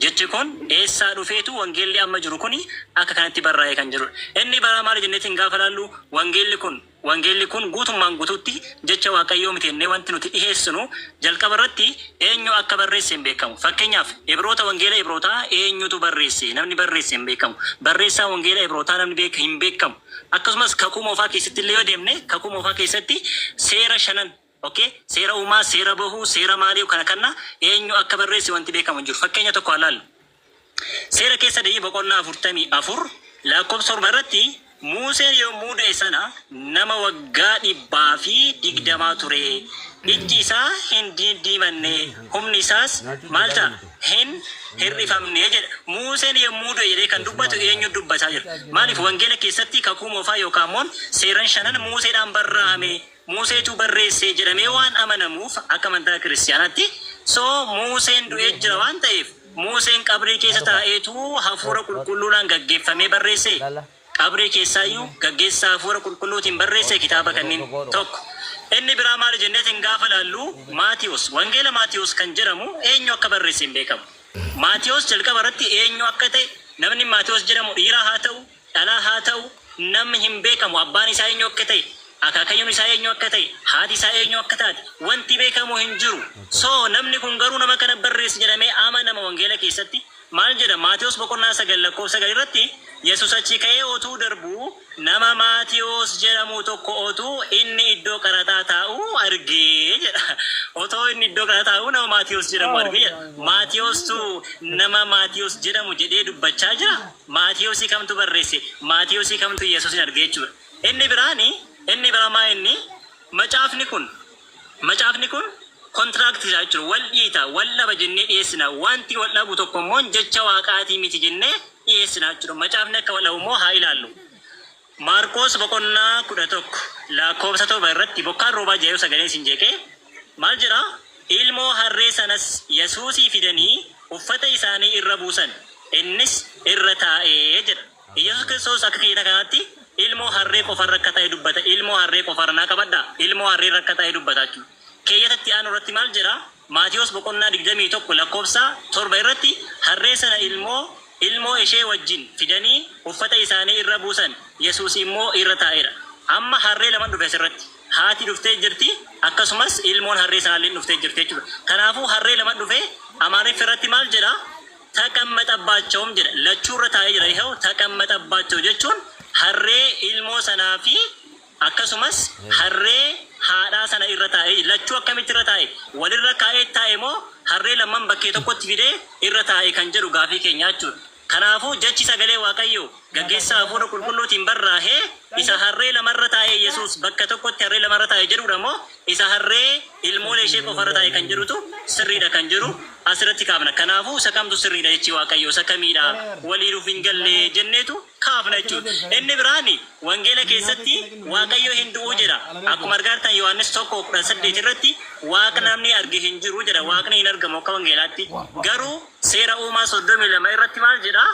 Jechi kun eessaa dhufeetu wangeelli amma jiru kuni akka kanatti barraa'e kan jedhudha. Inni baraa maali jenneetiin gaafa laallu, wangeelli kun guutummaan guutuutti jecha Waaqayyoo miti jennee wanti nuti dhiheessinu, jalqaba irratti eenyu akka barreesse hin beekamu. Fakkeenyaaf, Ibroota, wangeela Ibrootaa eenyutu barreesse? Namni barreesse hin beekamu. Barreessaa wangeela Ibrootaa namni beeka hin beekamu. Akkasumas Kakuu Moofaa keessatti illee yoo deemne, Kakuu Moofaa keessatti seera shanan, okay, seera uumaa, seera bahuu, seera maalii kana kana eenyu akka barreesse wanti beekamu hin jiru. Fakkeenya tokko haa laallu. Seera Keessa Deebii boqonnaa 44 lakkoofsa 7 irratti, Museen yommuu du'e sana nama waggaa 120 ture. Ijji isaa hin diimanne, humni isaas maal ta'a? Hin hir'ifamne jedha. Museen yommuu du'e jedhee kan dubbatu eenyu dubbataa jira? Maaliif wangeela keessatti Kakuu Moofaa yookaan immoo seeran shanan Museedhaan barraa'ame, Museetu barreesse jedhamee waan amanamuuf akka amantaa kiristiyaanaatti, so Museen du'ee jira waan ta'eef, Museen qabrii keessa taa'eetu hafuura qulqulluudhaan gaggeeffamee barreesse? Qabrii keessaayyuu gaggeessaa hafuura qulqulluutiin barreesse kitaaba kanneen tokko. Inni biraa maali jenneetiin gaafa laallu, Maatiyos, wangeela Maatiyos kan jedhamu eenyu akka barreesse hin beekamu. Maatiyos jalqaba irratti eenyu akka ta'e, namni Maatiyos jedhamu dhiira haa ta'u, dhalaa haa ta'u, namni hin beekamu. Abbaan isaa eenyu akka ta'e, akaakayyuun isaa eenyu akka ta'e, haati isaa eenyu akka taate wanti beekamu hin jiru. So namni kun garuu nama kana barreesse jedhamee amanama. Wangeela keessatti maal jedha? Maatiyos boqonnaa 9 lakkoofsa 9 irratti, Yesus achi ka'ee otuu darbuu nama Maatiyos jedhamu tokko otuu inni iddoo qaraxaa taa'uu argee jedha. Otoo inni iddoo qaraxaa taa'uu nama Maatiyos jedhamu argee jedha. Maatiyostu nama Maatiyos jedhamu jedhee dubbachaa jira. Maatiyosii kamtu barreesse? Maatiyosii kamtu Yesuusin argee jechuudha? Inni biraani, inni biraa maa inni macaafni kun contradict isaa jechuudha. Wal dhiita, wal dhaba jennee dhiyeessina. Wanti wal dhabu tokko immoo jecha Waaqaatii miti jennee dhiyeessina jechuudha. Macaafni akka wal dhabu immoo haa ilaallu. Maarqoos boqonnaa 11 lakkoofsa 7 irratti, bokkaan roobaa jira yoo sagalee isin jeeqee, maal jedha? Ilmoo harree sanas Yesuusii fidanii uffata isaanii irra buusan, innis irra taa'ee jedha. Yesuus Kiristoos akka keeyata kanaatti ilmoo harree qofarra akka taa'e dubbata. Ilmoo harree qofarra naa qabadhaa. Ilmoo harree irra akka taa'e dubbata jechuudha. Keeyyata itti aanu irratti maal jedha? Maatiyos boqonnaa 21 lakkoofsa 7 irratti, harree sana ilmoo ishee wajjin fidanii uffata isaanii irra buusan, Yesuus immoo irra taa'eera. Amma harree lama dhufe asirratti. Haati dhuftee jirti, akkasumas ilmoon harree sanaallee dhuftee jirti jechuudha. Kanaafuu harree lama dhufe. Amaariffa irratti maal jedha? ተቀመጠባቸው ም jedha. Lachuu irra taa'ee jira. ይኸው ተቀመጠባቸው jechuun harree ilmoo sanaa fi akkasumas harree haadhaa sana irra taa'ee. Lachuu akkamitti irra taa'e? Walirra kaa'ee taa'e moo harree lamman bakkee tokkotti fidee irra taa'e kan jedhu gaafii keenya jechuudha. Kanaafuu jechi sagalee Waaqayyoo gaggeessaa hafuura qulqulluutiin barraa'ee isa harree lamarra taa'ee, Yesuus bakka tokkotti harree lamarra taa'e jedhudha moo isa harree ilmoolee ishee qofarra taa'e kan jedhutu sirriidha kan jedhu asirratti kaafna. Kanaafuu isa kamtu sirriidha? Jechi Waaqayyoo isa kamiidha? Waliinuuf hin galle jenneetu kaafna jechuudha. Inni biraani wangeela keessatti Waaqayyo hin du'uu jedha. Akkuma argaa jirtan Yohaannis 1:18 irratti Waaqa namni arge hin jiru jedha. Waaqni hin argamu akka wangeelaatti. Garuu Seera Uumaa 32 irratti maal jedha?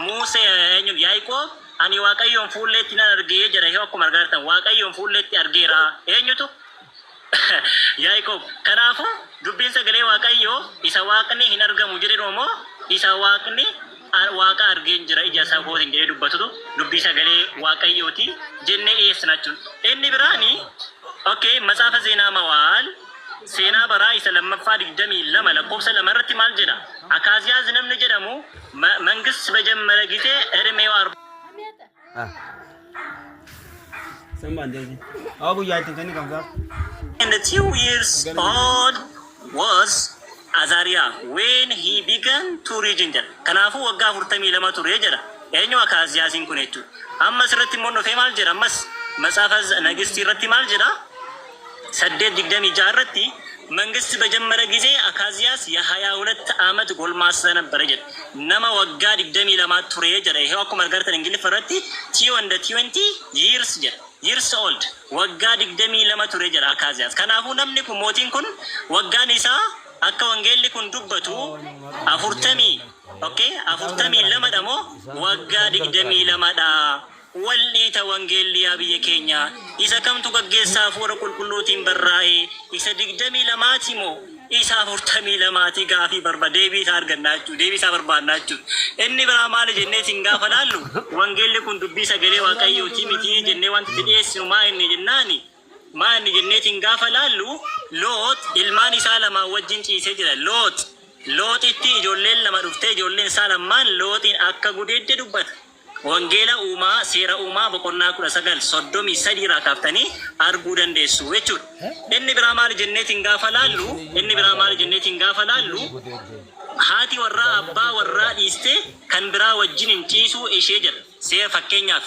Musee, eenyu, Yaaqoob ani Waaqayyoon fuulleetti nan argee jedha. Yoo akkuma argaa jirtan Waaqayyoon fuulleetti argeera. Eenyutu? Yaaqoob. Kanaafuu dubbiin sagalee Waaqayyoo isa Waaqni hin argamu jedhe moo isa Waaqni Waaqa argeen jira ija isaa kootiin jedhee dubbatutu dubbii sagalee Waaqayyooti jennee dhiyeessina jechuudha. Inni biraani, okay, Matsaafa Zeenaa Mawaal, Seenaa Baraa isa Lammaffaa 22 lakkoofsa 2 irratti maal jedha? Akaaziyaas namni jedhamu መንግስት በጀመረ ጊዜ እድሜው 40 ስማ እንደዚህ አዎ guyyaa itti kenni kan gaaf and 2 years old was Azariah when he began to reign jedha. Kanaafuu waggaa 42 ture jedha. Eenyu? Akaaziyaasiin kun jechuudha. Amma asirratti immoo dhufee maal jedha? Ammas Matsaafa Nagistii irratti maal jedha? 8:26 irratti, መንግስት በጀመረ ጊዜ አካዚያስ የ22 ዓመት ጎልማሳ ነበረ jedha. Nama waggaa 22 ture jedha. ይሄው akkuma argartan Ingiliffa irratti two and 20 years jedha. Years old, waggaa 22 ture jedha Akaaziyaas. Kanaafuu namni kun, mootiin kun, waggaan isaa akka wangeelli kun dubbatu afurtamii, okay, 42dha moo waggaa 22dha? Wal dhiita wangeelli yaa biyya keenya. Isa kamtu gaggeessaa hafuura qulqulluutiin barraa'e? Isa 22ti moo Isa 42 gaafii barba deebii isaa argannaa jechuudha. Deebii isaa barbaannaa jechuudha. Inni biraa maali jennee isin gaafa laallu, wangeelli kun dubbii sagalee Waaqayyooti miti jennee wanti itti dhiyeessinu maa inni jennaani, maa inni jenneetiin gaafa laallu, Loox ilmaan isaa lamaan wajjin ciisee jira. Loox Looxitti ijoolleen lama dhuftee ijoolleen isaa lammaan Looxiin akka gudeedde dubbata. Wangeela Uumaa, Seera Uumaa boqonnaa 19, 33 irraa kaaftanii arguu dandeessu jechuudha. Inni biraa maali jenneetiin gaafa laallu, inni biraa maali jenneetiin gaafa laallu, haati warraa abbaa warraa dhiistee kan biraa wajjiniin ciisuu ishee jedha. Seera fakkeenyaaf,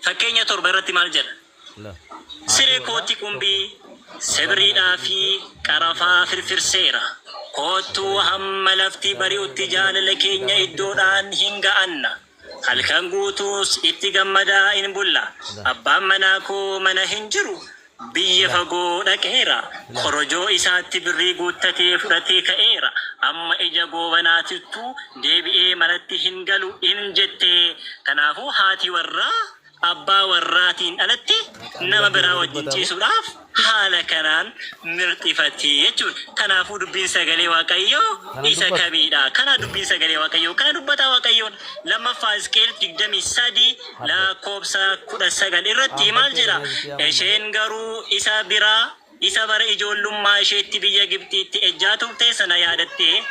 fakkeenya 7 irratti maal jedha? Siree kootti qumbii, sibriidhaa fi qarafaa firfirseera. Koottuu hamma lafti bari'utti jaalala keenya iddoodhaan hin ga'anna. Halkan guutuus itti gammadaa in bulla. Abbaan manaa koo mana hin jiru, biyya fagoo dhaqeera. Korojoo isaatti birrii guuttatee fudhatee ka'eera. Amma ija goobanaatittuu deebi'ee manatti hin galu in jette. Kanaafuu haati warraa abbaa warraatiin alatti nama biraa wajjin ciisuudhaaf haala kanaan mirxifatti jechuudha. Kanaafuu dubbiin sagalee Waaqayyoo isa kamiidha? Kana dubbiin sagalee Waaqayyoo kana dubbataa Waaqayyoon. Lammaffaa Hisqi'eel 23 lakkoofsa 19 irratti maal jedha? Isheen garuu isa biraa isa bara ijoollummaa isheetti biyya Gibxiitti ejjaa turte sana yaadattee,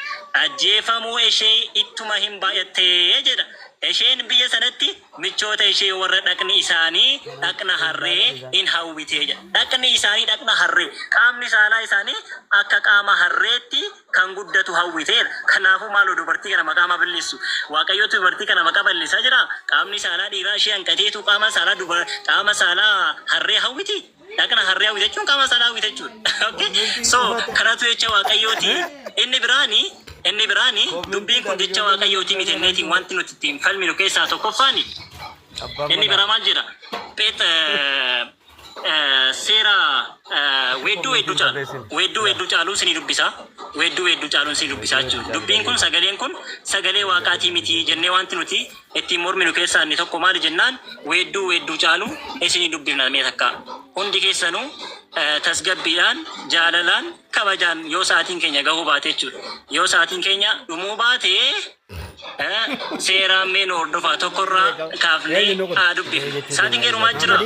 ajjeefamuu ishee ittuma hin baay'atte jedha. Isheen biyya sanatti michoota ishee warra dhaqni isaanii dhaqna harree in hawwite jedha. Dhaqni isaanii dhaqna harree, qaamni saalaa isaanii akka qaama harreetti kan guddatu hawwiteera. Kanaafuu maaloo dubartii kana maqaa maa balleessu? Waaqayyotu dubartii kana maqaa balleessaa jiraa? Qaamni saalaa dhiiraa ishee hanqateetu qaama saalaa dubara qaama saalaa harree hawwiti? Dhaqna harree hawwite jechuun qaama saalaa hawwite jechuudha. Okay? So kanatu jecha Waaqayyooti. Inni biraani dubbiin kun jecha Waaqayyooti miti jenneetiin wanti nuti ittiin falminu keessaa tokkoffaani. Inni biraa maal jedha? Pheex seera weedduu weedduu caalu. Weedduu weedduu caaluu isinii dubbisa. Weedduu weedduu caaluun isinii dubbisaa jechuudha. Dubbiin kun, sagaleen kun sagalee Waaqaatii miti jennee wanti nuti ittiin morminu keessaa inni tokko maali jennaan, weedduu weedduu caalu isinii dubbifna. Mee takkaa hundi keessanuu tasgabbiidhaan, jaalalaan, kabajaan, yoo sa'aatiin keenya gahuu baate jechuudha. Yoo sa'aatiin keenya dhumuu baate, seeraan mee nu hordofaa, tokkorraa kaafnee haa dubbifnu. Sa'aatiin keenya dhumaa jira.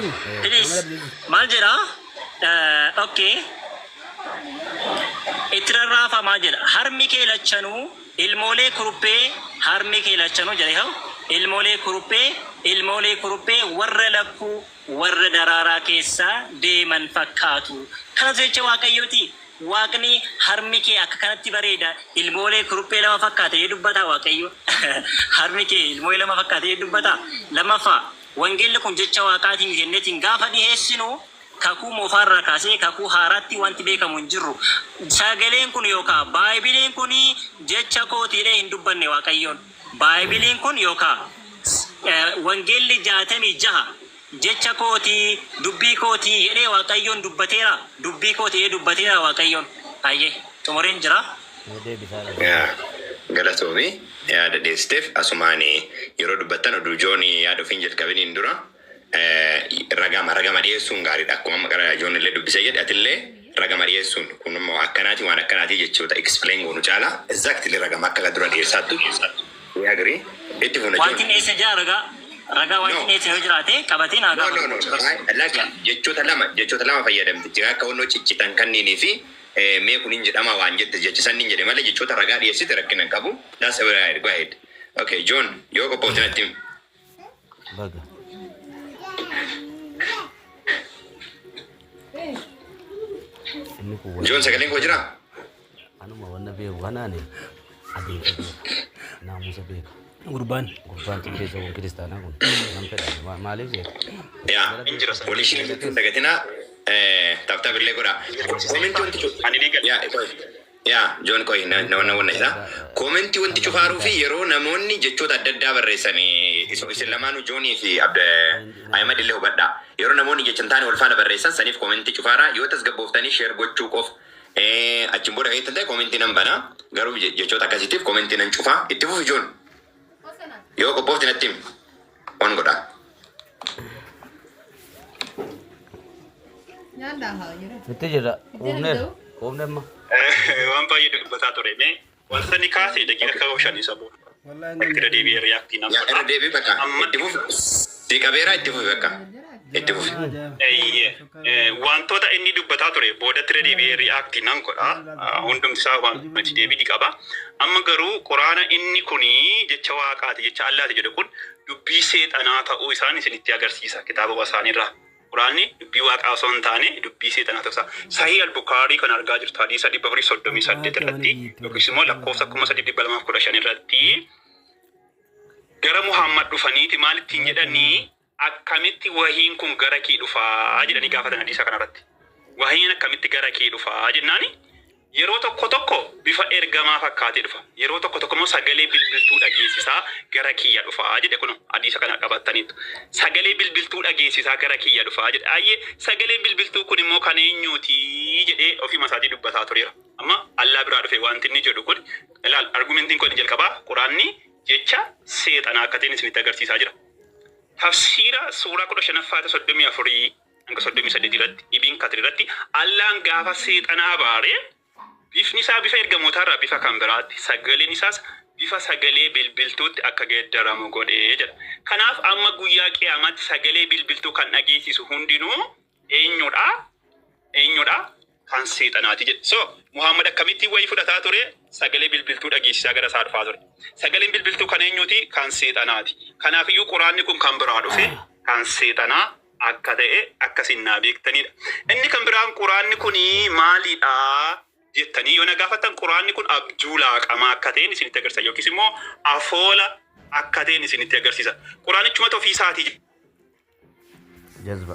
Please, maal jedhaa? Okay. Itti rarraafamaa jedha. Harmi kee lachanuu ilmoolee kuruphee, harmi kee lachanuu jedhe hoo, ilmoolee kuruphee, ilmoolee kuruphee warra lakkuu warra daraaraa keessa deeman fakkaatu. Kanas jecha Waaqayyooti. Waaqni harmi kee akka kanatti bareeda, ilmoolee kuruphee lama fakkaata jedhee dubbataa Waaqayyo? Harmi kee ilmoolee lama fakkaata jedhee dubbataa? Lammaffaa, wangeelli kun jecha Waaqaatii miti jenneetiin gaafa dhiheessinu, Kakuu Moofaarraa kaasee Kakuu Haaraatti wanti beekamu hin jirru. Sagaleen kun yookaa Baaybiliin kun jecha kooti jedhee hin dubbanne Waaqayyoon. Baaybiliin kun yookaa Wangeelli 66 jecha kooti, dubbii kooti jedhee Waaqayyoon dubbateeraa? Dubbii kooti jedhee dubbateeraa Waaqayyoon? Hayyee, xumureen jira. Yaa galatoomi yaada dhiyeessiteef. Asumaan yeroo dubbattan oduu Joon yaada ofiin jalqabiniin dura ragama ragama dhiyeessuun gaariidha. Akkuma amma qara Joon illee dubbisee jedhe, atillee ragama dhiyeessuun kun immoo akkanaati, waan akkanaati jechoota explain goonu caala exactly ragama akka dura dhiyeessaattu. We agree. Itti fufna, Wanti Joon. dhiyeesse jira ragaa. Ragaa wanti No. dhiyeesse yoo jiraate qabatee naa No, no, gaafatu. no, no. Lakki, jechoota lama fayyadamte. Jira akka onnoo ciccitan kanniinii fi mee kun hin jedhama waan jette, jechi sanni hin jedhe malee jechoota ragaa dhiyeessite rakkina hin qabu. That's all right. Go ahead. Okay, John, yoo qophoofte natti himi. Baga. Inni kun John, sagaleen koo jiraa? Anuma wanna beeku kanaani adeemsa beeka. Naamusa beeka. Gurbaan. Gurbaan xinkeessa kun kiristaanaa kun nan fedha. Maaliif seeta? Yaa, walii share gochuun dagatinaa, tap tap illee godhaa. Commentii wanti yaa yaa John, qoy, na na wanna isaa. Commentii wanti cufaaruu fi yeroo namoonni jechoota adda addaa barreessan, isin lamaanuu, Joonii fi Abde Ahimad illee hubadhaa. Yeroo namoonni jecha hin taane wal faana barreessan saniif commentii cufaaraa. Yoo tasgabbooftanii share gochuu qofa. Achiin booda kan ta'e commentii nan banaa, garuu jechoota akkasiitiif commentii nan cufaa. Itti fufi, Joon. Yoo qophoofte natti himi. On godhaa. Itti jira. Quufneerra. Oomne amma. Waan baay'ee dubbataa ture. Mee wanta inni kaase daqiiqa akka shanii isa booda. Itti irra deebi'ee react nan Yaa irra godha. deebii bakka. Amma Itti fufi. Si qabeeraa itti fufi bakka. Itti fufi. Eeyyee. Wantoota inni dubbataa ture boodatti irra deebi'ee react nan godha. Hundumti isaa waan itti deebii ni qaba. Amma garuu Quraana inni kuni jecha Waaqaati, jecha Allaati jedhu kun dubbii seexanaa ta'uu isaan isinitti agarsiisa kitaabuma isaaniirraa. Quraanni dubbii Waaqaa osoo hin taane dubbii seexanaa ta'uu isaa. Sahih al-Bukhaarii kan argaa jirtu hadiisa 438 irratti yookiis immoo lakkoofsa 3215 irratti gara Muhammad dhufaniiti maal ittiin jedhanii, "Akkamitti wahiin kun gara kee dhufaa?" jedhanii gaafatan hadiisa kanarratti. "Wahiin akkamitti gara kee dhufaa?" jennaani, "Yeroo tokko tokko bifa ergamaa fakkaatee dhufa. Yeroo tokko tokko immoo sagalee bilbiltuu dhageessisaa gara kiyya dhufaa" jedhe. Kun hadiisa kana qabataniitu. "Sagalee bilbiltuu dhageessisaa gara kiyya dhufaa" jedhe. "Ayyee, sagaleen bilbiltuu kun immoo kan eenyuuti?" jedhee ofuma isaatii dubbataa tureera. Amma Allaa biraa dhufe wanti inni jedhu kun, ilaal, argumentiin kun jalqabaa Quraanni jecha seexanaa akka ta'e isinitti agarsiisaa jira. Tafsiira suuraa 15ffaa 34 hanga 38 irratti, Ibn Kathir irratti, Allaan gaafa seexanaa abaaree bifni isaa bifa ergamootaarraa bifa kan biraatti, sagaleen isaas bifa sagalee bilbiltuutti akka geeddaramu godhee jedha. Kanaaf amma guyyaa qiyaamaatti sagalee bilbiltuu kan dhageessisu hundinuu eenyudha? Eenyudha? Kan seexanaati jedhe. So Muhammad akkamitti wayii fudhataa ture? Sagalee bilbiltuu dhageessisaa gara isaa dhufaa ture. Sagaleen bilbiltuu kan eenyuti? Kan seexanaati. Kanaafiyyuu Quraanni kun kan biraa dhufe, kan seexanaa akka ta'e akkasin naa beektanidha. Inni kan biraan "Quraanni kun maalidha?" jettanii yoo na gaafattan, Quraanni kun abjuu laaqamaa akka ta'een isinitti agarsiisa yookiis immoo afoola akka ta'een isinitti agarsiisa. Quraanichumatu ofii isaatii Jazba.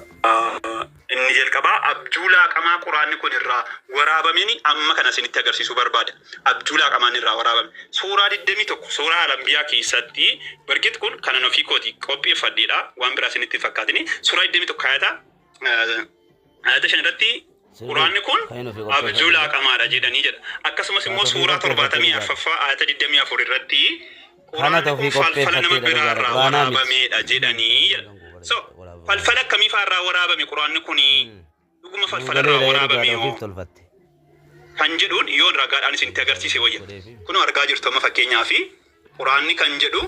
Inni jalqabaa abjuu laaqamaa Quraanni kun irraa waraabameen amma kana isinitti agarsiisuu barbaada. Abjuu laaqamaan irraa waraabame. Suuraa 21 suuraa Alambiyaa keessatti barkit kun kanan ofii kooti qopheeffadheedha. Waan biraa isinitti hin fakkaatini. Suuraa 21 ayata 5 irratti Quraanni kun Kan inni ofii abjuu qopheeffate. laaqamaadha jedhanii jedha. Akkasumas immoo Kan ofii suuraa qopheeffate 74 dhugaadha. ffaa ayata 24 irratti Kana Quraanni ofii kun falfala nama qopheeffatteedha biraa dhugaadha. irraa Quraanaa miti. waraabameedha jedhanii jedha. So falfala akkamii fa'aa irraa waraabame Quraanni kuni? Dhuguma falfala irraa Galeera waraabame dhugaadha hoo? ofiif tolfatte. Kan jedhuun yoon ragaadhaan isinitti agarsiise wayya. Kunoo argaa jirtu, amma fakkeenyaa fi Quraanni kan jedhu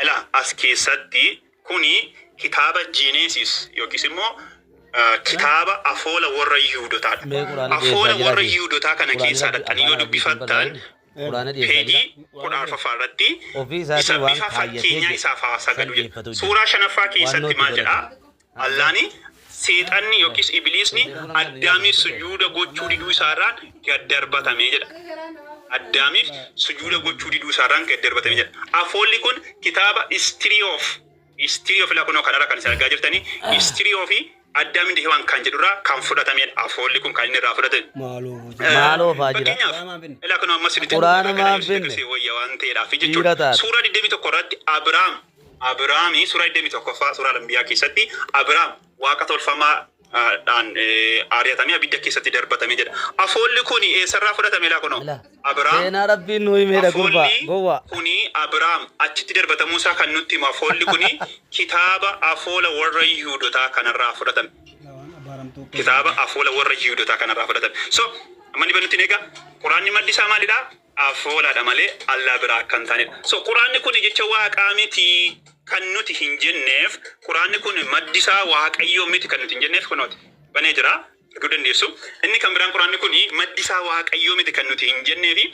ilaa as keessatti kuni kitaaba Genesis yookiis immoo kitaaba afoola warra Yihuudotaadha. Mee Quraana Afoola dhiyeessaa warra jiraati. Yihuudotaa kana Quraanni keessaa rabbi dhaqxanii yoo afaan Arabiitiin dubbifattan barraa'e. Quraana dhiyeessaa peejii jira. 14ffaa irratti Ofii isa isaatii waan bifa kaayyatee fakkeenyaa jedhe isaaf haa san sagadu jedha. dhiyeeffatu jira. Suuraa shanaffaa Waan keessatti nootti maal jedhaa? godhate. Allaani seexanni yookiis Ibiliisni Addaamiif sujuuda gochuu diduu isaarraan gad darbatamee jedha. Addaamiif sujuuda gochuu diduu isaarraan gad darbatamee jedha. Afoolli kun kitaaba History of ilaa kunoo kanarra kan isin argaa jirtanii, History of Addaam and Hewaan kan jedhurraa kan fudhatamedha. Afoolli kun kan inni irraa fudhatame. Maaloo faa jira. Fakkeenyaaf ilaa kunoo ammas isinitti Quraana maaf isinitti finne? agarsiise wayya waan ta'eedhaaf Dhiira jechuudha. taate. Suuraa 21 irratti Abiraamii suuraa 21ffaa suuraa Lambiyaa keessatti Abiraam waaqa tolfamaa dhaan ari'atamee abidda keessatti darbatamee jedha. Afoolli kun eessarraa fudhatame laa kunoo? Ilaa. Abiraam Seenaa Rabbiin nu himeedha gurbaa. Afoolli Gowwaa. kuni Abiraam achitti darbatamuu isaa kan nutti himu afoolli kuni kitaaba afoola warra Yihuudotaa kanarraa fudhatame. Kitaaba afoola warra Yihuudotaa kanarraa fudhatame. So manni banutti egaa Quraanni maddi isaa maalidha? Afooladha malee Allaa biraa akka hin taanedha. So Quraanni kun jecha Waaqaa miti kan nuti hin jenneef, Quraanni kun maddi isaa Waaqayyoo miti kan nuti hin jenneef kunooti. Banee jira. Arguu dandeessu. Inni kan biraan Quraanni kun maddi isaa Waaqayyoo miti kan nuti hin jenneefi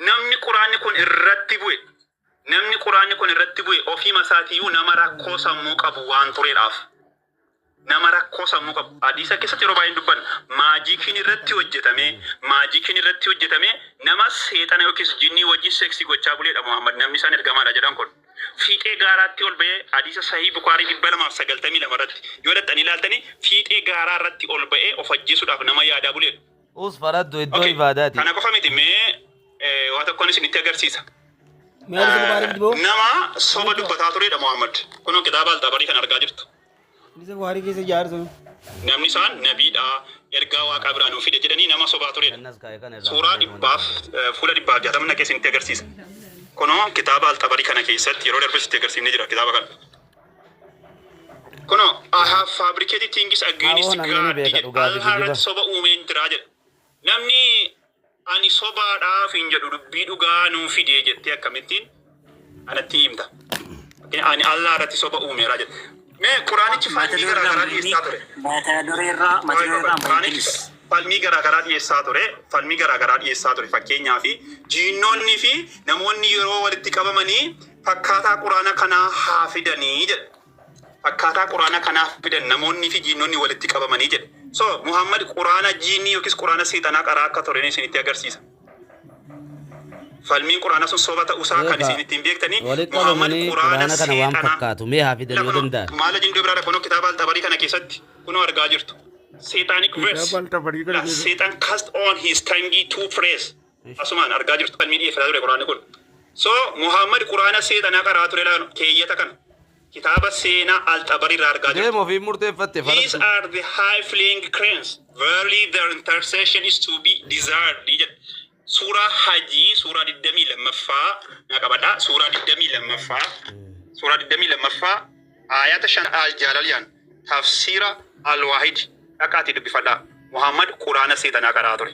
namni Quraanni kun irratti bu'e ofii isaatiiyyuu nama rakkoo sammuu qabu waan tureedhaaf. Nama rakkoo sammuu qabu. Hadiisa keessatti yeroo baay'ee dubbanna. Magiciin irratti hojjetame nama seexana yookiis jinnii wajjin seksii gochaa buleedha Muhammad, namni isaan ergamaadha jedhan kun. Fiixee gaaraatti ol ba'ee, hadiisa Sahii Bukaarii 292 irratti yoo dhaxxanii ilaaltanii, fiixee gaaraa irratti ol ba'ee of ajjeesuudhaaf nama yaadaa buleedha. Us faraddu iddoo Okay. ibaadaati. Kana qofa miti, mee waa tokkoon isinitti agarsiisa. Mee hadiisa Bukaarii fidi boo. Nama soba dubbataa turedha Muhammad. Kunoo kitaaba Alxabarii kan argaa jirtu. Hadiisa Bukaarii keessa jaarsu. Namni isaan nabiidha, ergaa Waaqaa biraa nuu fide jedhanii nama sobaa turedha. Gannas kaa'e kana irraa Suuraa fuudhee dhibbaaf fuula 160 na keessatti agarsiisa. Kunoo kitaaba Alxabarii kana keessatti yeroo darbe sitti agarsiifnee jira kitaaba kana. Kunoo, I have fabricated things against Awoo namni ni God beeka jedhe. dhugaa fi Allah kijiba. irratti soba uumeen jira jedhe. Namni ani sobaadhaaf hin jedhu dubbii dhugaa nuu fide jettee akkamittiin anatti himta? Ani Allah irratti soba uumeera jedhe. Mee Quraanichi Mata falmii duree garaa irraa garaa dhiyeessaa ture. Mata duree irraa mata duree irraa hin bahin Quraanichi please. falmii garaa garaa dhiyeessaa ture. Falmii garaa garaa dhiyeessaa ture. Fakkeenyaaf jiinnoonni fi namoonni yeroo walitti qabamanii fakkaataa Quraana kanaa haa fidanii jedhe. Fakkaataa Quraana kanaa fidan namoonni fi jiinnonni walitti qabamanii jedhe. So Muhammad Quraana jiinnii yookiis Quraana seexanaa qaraa akka ture isinitti agarsiisa. Falmiin Quraana sun soba ta'uusaa kan Eegaa isin ittiin beektanii walitti Muhammad qabamanii Quraana Quraana kana waan seexanaa fakkaatu mee haa fidan yoo kunoo danda'an. maala jindoo biraadha kunoo kitaaba al-Xabarii kana keessatti kunoo argaa jirtu. Satanic verse. Kitaaba al-Xabarii kana La keessatti. Satan cast on his tongue to praise. Asumaan argaa jirtu falmii dhiyeeffataa ture Quraanni kun. So Muhammad Quraana seexanaa qaraa ture laanu keeyyata kana. Kitaaba seenaa al-Xabarii irraa argaa jirtu. Deem ofii murteeffatte These faraddu. are the high flying cranes. Verily their intercession is to be desired. Jedha. Suuraa Hajii suuraa 22ffaa na qabadha. Suuraa 22ffaa. Suuraa 22ffaa ayata 5 al-Jaalaliyaan tafsiira al-Waahid dhaqaatii dubbifadhaa. Muhammad Quraana seexanaa qaraa ture.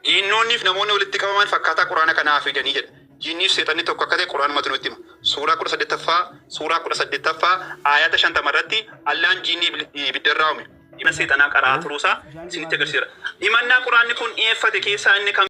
Jiinnoonniif namoonni walitti qabaman fakkaataa Quraana kanaa fidanii jedha. Jiinniif seexanni tokko akka ta'e Quraanumatu nutti hima. Suuraa 18ffaa suuraa 18ffaa ayata 50 irratti Allaan jiinnii ibiddarraa uume. Dhimma seexanaa qaraa turuusaa isinitti agarsiisa. Himannaa Quraanni kun dhiyeeffate keessaa inni kam